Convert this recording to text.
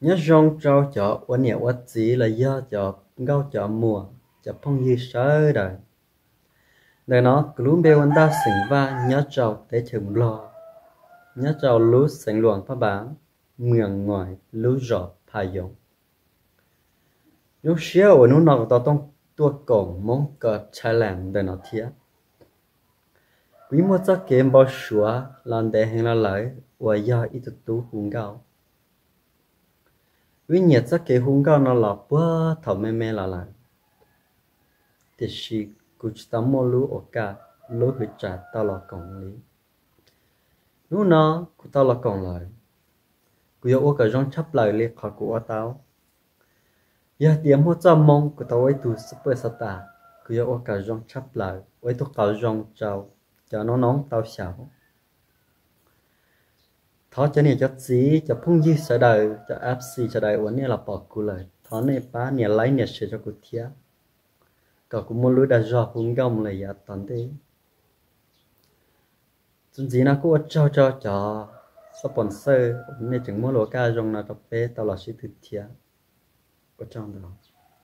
Nyob zoo rau cov ua niam ua txiv los yog cov nkauj cov muam, cov phooj ywg sawv daws. Ntawm no kuv lub npe hu Ntaj xeem Vaj nyob rau teb chaws Nplog, nyob rau lub xeev Luam Phaj Npas, Mws Ngois, lub zos Phaj Yoos. Zoo siab uas hnub no kuv tau tuaj koom Hmoob Got Talent ntawm no thiab. Kuv yeej muaj txoj kev npau suav los ntev heev los lawm uas yog ib tug tub hu nkauj. Kuv yeej nyiam txoj kev hu nkauj no los puag thaum me me los lawm, tiam sis kuv tsis tau muaj lub ua kaj, lub hwv tsam tau los koom li. Hnub no kuv tau los koom lawm, kuv yuav ua kom zoo tshaj plaws li qhov kuv ua tau. Yog tias muaj txoj moo kuv tau ua ib tug super star, kuv yuav ua kom zoo tshaj plaws, ua ib tug qauv zoo rau cov noob noob tau xyaum. Thov cov niam cov txiv, cov phooj ywg sawv daws, cov F C sawv daws uas nej los pom kuv lawm, thov nej pab nias like nias share rau kuv thiab, kom kuv muaj lub dag zog hu nkauj mus lawm yav tom ntej. Txuas ntxiv no kuj ua tsaug rau cov sponsor uas nej tseem muab lub ua kaj zoo no rau peb tau los sib tw thiab. Ua tsaug ntau.